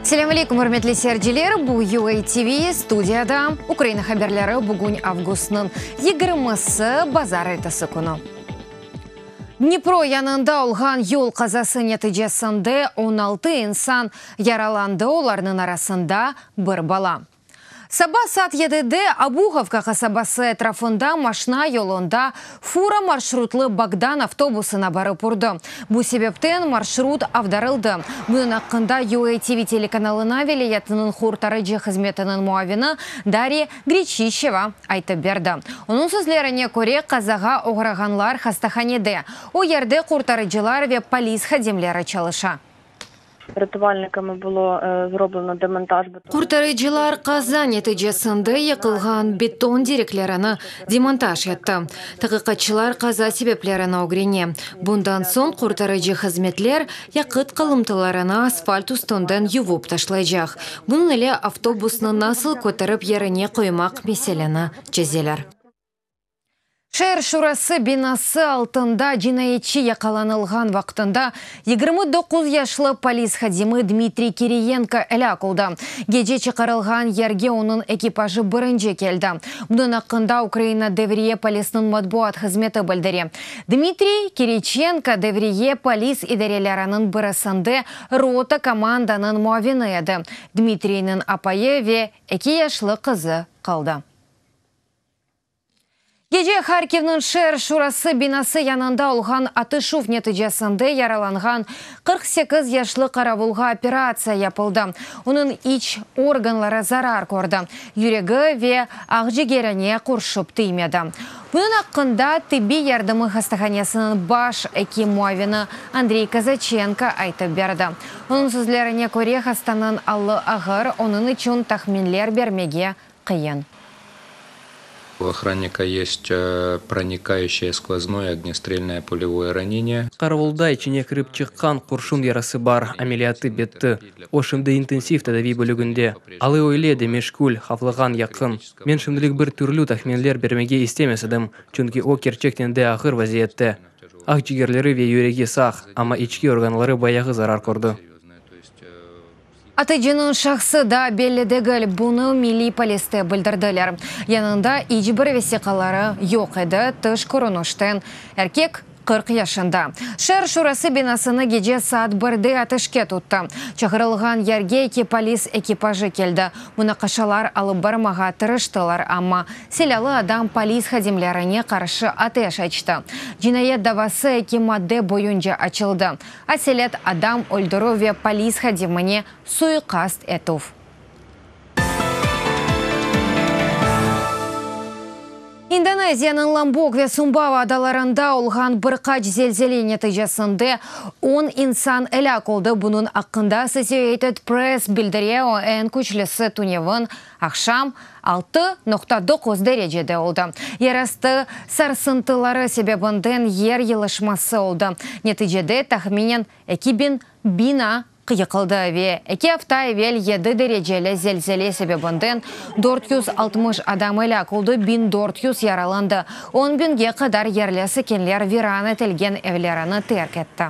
Selâm aleyküm, ürmetli seyirciler! Bu UA TV, studiyada Ukraina haberleri, bugün avgustnıñ yigirmisi, bazarertesi künü. Dnipro yanında olğan yol qazası neticesinde 16 insan yaralandı, olarnıñ arasında bir bala. Saba saat yedide Obuhovka qasabası etrafında maşna yolunda fura marşrutlı Bogdan avtobusına barıp urdı. Bu sebepten marşrut avdarıldı. Bunıñ aqqında UA TV telekanalına vilâyetiniñ qurtarıcı hızmetiniñ muavini Darya Greçişeva aytıp berdi. Onıñ sözlerine köre, qazağa oğrağanlar hastahanede. O yerde qurtarıcılar ve polis hadimleri çalışa. Qurtarıcılar qaza neticesinde yıqılğan beton direklerini demontaj etti. Taqiqatçılar qaza sebeplerini ögrene. Bundan soñ qurtarıcı hızmetler yaqıt qalımtılarını asfalt üstünden yuvıp taşlaycaq. Bunıñ ile avtobusnı nasıl köterip yerine qoymaq meseleni çezeler. Şeer şurası binası altında cinayetçi yaqalanılğan vaqtında 29 yaşlı polis hadimi Dmitriy Kiriyenko elâk oldı. Gece çıqarılğan yerge onıñ ekipajı birinci keldi. Bunıñ aqqında Ukraina devriye polisiniñ matbuat hızmeti bildire. Dmitriy Kiriçenko devriye polis idareleriniñ birisinde rota komandanıñ muavini edi. Dmitriyniñ apayı ve eki yaşlı qızı qaldı. Gece Harkivniñ şeer şurası binası yanında olğan atışuv neticesinde yaralanğan 48 yaşlı qaravulğa operatsiya yapıldı. Onıñ iç organları zarar kördi, yüregi ve aqcigerine qurşup tiymedi. Bunıñ aqqında tibbiy yardımı hastahanesiniñ baş ekim muavini Andrey Kozaçenko aytıp berdi. Onıñ sözlerine köre, hastanıñ alı ağır, onıñ içün tahminler bermege qıyın. У охранника есть проникающее сквозное огнестрельное пулевое ранение. Qaravulda içine kirip çıqqan qurşun yarası bar, ameliyatı bitti. O şimdi intensiv tedaviy bölüginde. Alı öyle de meşğul, havflığan yaqın. Men şimdilik bir türlü tahminler bermege istemez edim, çünki o kerçekten de ağır vaziyette. Aqcigerleri ve yüregi sağ, amma içki organları bayağı zarar kördi. Atıcınıñ şahsı daa belli degil, bunı Milliy poliste bildirdiler. Yanında iç bir vesiqaları yoq edi, tış körünişten erkek 40 yaşında. Şeer şurası binasını gece saat birde ateşke tuttı. Çağırılğan yerge eki polis ekipajı keldi. Munaqaşalar alıp barmağa tırıştılar, amma silâlı adam polis hadimlerine qarşı ateş açtı. Cinayet davası eki madde boyunca açıldı. Aselet adam öldürüv ve polis hadimine suiqast etüv. İndoneziyanıñ Lombok ve Sumbava adalarında olğan bir qaç zelzele neticesinde on insan elâk oldı. Bunıñ aqqında Associated Press bildire. O, eñ küçlüsi tünevin aqşam 6.9 derecede oldı. Yerastı sarsıntıları sebebinden yer yılışması oldı. Neticede tahminen 2000 bina yıqıldı ve eki afta evel 7 dereceli zelzele sebebinden 460 adam elâk oldı, 1400 yaralandı. 10 biñge qadar yerli sakinler viran etilgen evlerini terk etti.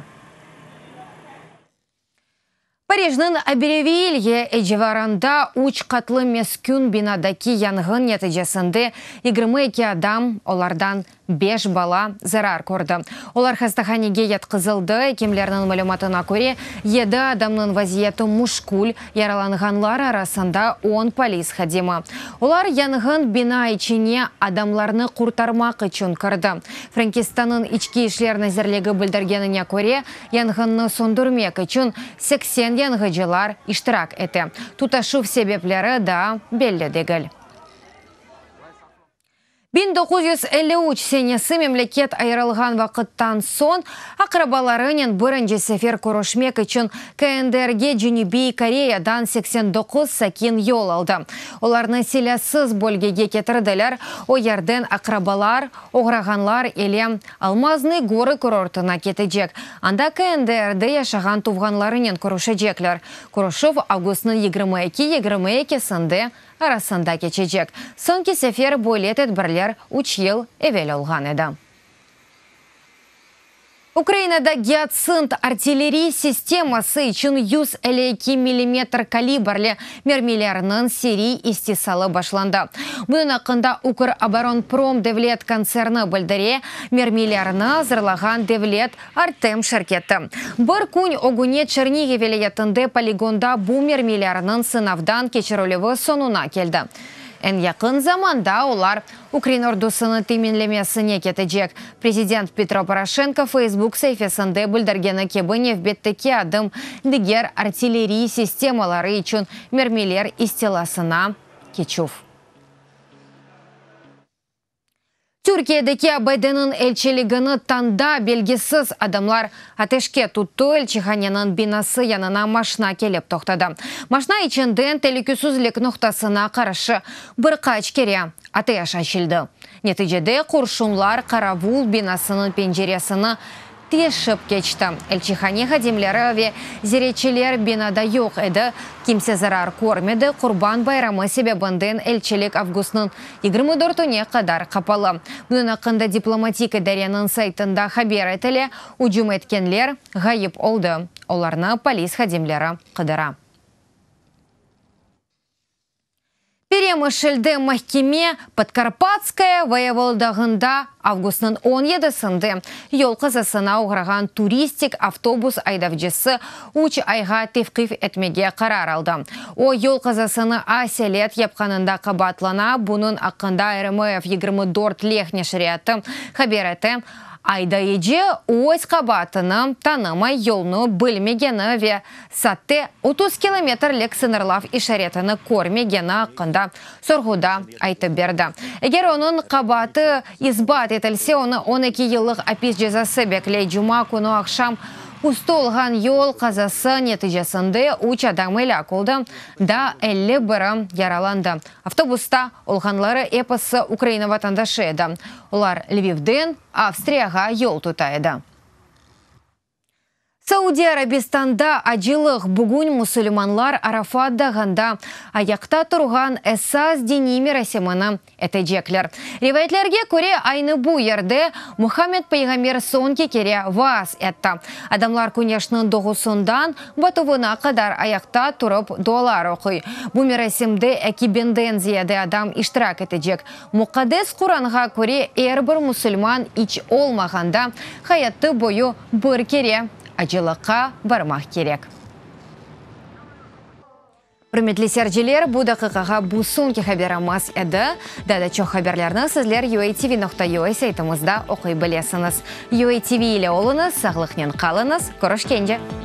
Parijniñ Abrevilye civarında üç qatlı meskün binadaki yanğın neticesinde 22 adam, olardan beş bala zarar kördi. Olar hastahanege yatqızıldı. Ekimlerniñ malümatına köre, yedi adamnıñ vaziyeti müşkül, yaralanğanlar arasında on polis hadimi. Olar yanğın bina içine adamlarnı qurtarmaq içün kirdi. Frenkistannıñ İçki işler nazirligi bildirgenine köre, Yanğınnı söndürmek içün 80 yanğıcılar iştirak ete. Tutaşuv sebepleri daa belli degil. 1953 senesi memleket ayırılğan vaqıttan soñ aqrabalarınen birinci sefer körüşmek içün KNDR-ge Cenübiy Koreyadan 89 sakin yol aldı. Olarnı silâsız bölgege ketirdiler, o yerden aqrabalar, oğrağanlar ile Almaznıy gorı kurortına ketecek, anda KNDR-de yaşağan tuvğanlarınen körüşecekler. Körüşüv avgustnıñ 22 22-sinde arasında keçecek. Soñki sefer böyle tedbirler üç yıl evel olğan edi. Ukrainada Giatsint artilleriy sisteması içün 152 millimetr kalibrli mermilerniñ seriy istisalı başlandı. Bunıñ aqqında Ukroboronprom devlet kontserni bildire, mermilerni azırlağan devlet Artem şirketi. Bir kün ögüne Çerniğiv vilâyetinde poligonda bu mermilerniñ sınavdan keçirilüvi soñuna keldi. Eñ yaqın zamanda olar ukrain ordusını teminlemesine ketecek. Prezident Petro Poroşenko Facebook saifesinde bildirgeni kibi, nevbetteki adım diger artilleriy sistemaları içün mermiler istilasına keçüv. Türkiyedeki ABDniñ elçiligini tañda belgisiz adamlar ateşke tuttı, elçihaneniñ binası yanına maşna kelip toqtadı. Maşna içinden telükesizlik noqtasına qarşı bir qaç kere ateş açıldı. Neticede qurşunlar qaravul binasınıñ penceresini teşip keçti. Elçihane hadimleri ve ziyaretçiler binada yoq edi, kimse zarar körmedi. Qurban bayramı sebebinden elçilik avgustnıñ 24-üne qadar qapalı. Bunıñ aqqında diplomatik idareniñ saytında haber etile. Ücüm etkenler ğayıp oldı, olarnı polis hadimleri qıdıra. Peremişlde mahkeme Podkarpatskaya voyevodalığında avgustnıñ 17-sinde yol qazasına oğrağan turistik avtobus aydavcısı üç ayğa tevqif etmege qarar aldı. O, yol qazasını aselet yapqanında qabaatlana, bunıñ aqqında RMF 24 leh neşriyatı haber ete. Aydayıcı öz qabaatını tanımay, yolnı bilmegeni ve saatte 30 kilometrlik sıñırlav işaretini körmegeni aqqında sorğuda aytıp berdi. Eger onıñ qabaatı isbat etilse, onı 12 yıllıq apis cezası bekley. Cuma künü aqşam üstü olğan yol qazası neticesinde üç adam elâk oldı, daa 51-i yaralandı. Avtobusta olğanları episi Ukraina vatandaşı edi. Olar Lvivden Avstriyağa yol tuta edi. Saudiy Arabistanda acılıq, bugün musulmanlar Arafat dağında ayaqta turğan esas diniy merasimini etecekler. Rivayetlerge köre, aynı bu yerde Muhammed peyğamber soñki kere vaaz etti. Adamlar küneşniñ doğusından batuvına qadar ayaqta turıp dualar oquy. Bu merasimde eki biñden ziyade adam iştirak etecek. Muqaddes Quranğa köre, er bir musulman iç olmağanda hayatı boyu bir kere acılıqqa barmaq kerek. Ürmetli seyirciler, bu daqiqağa bu soñki haberimiz edi. Daa da çoq haberlerni sizler UATV.ua saytımızda oquy bilesiñiz. UATV ile oluñız, sağlıqnen qalıñız, körüşkence!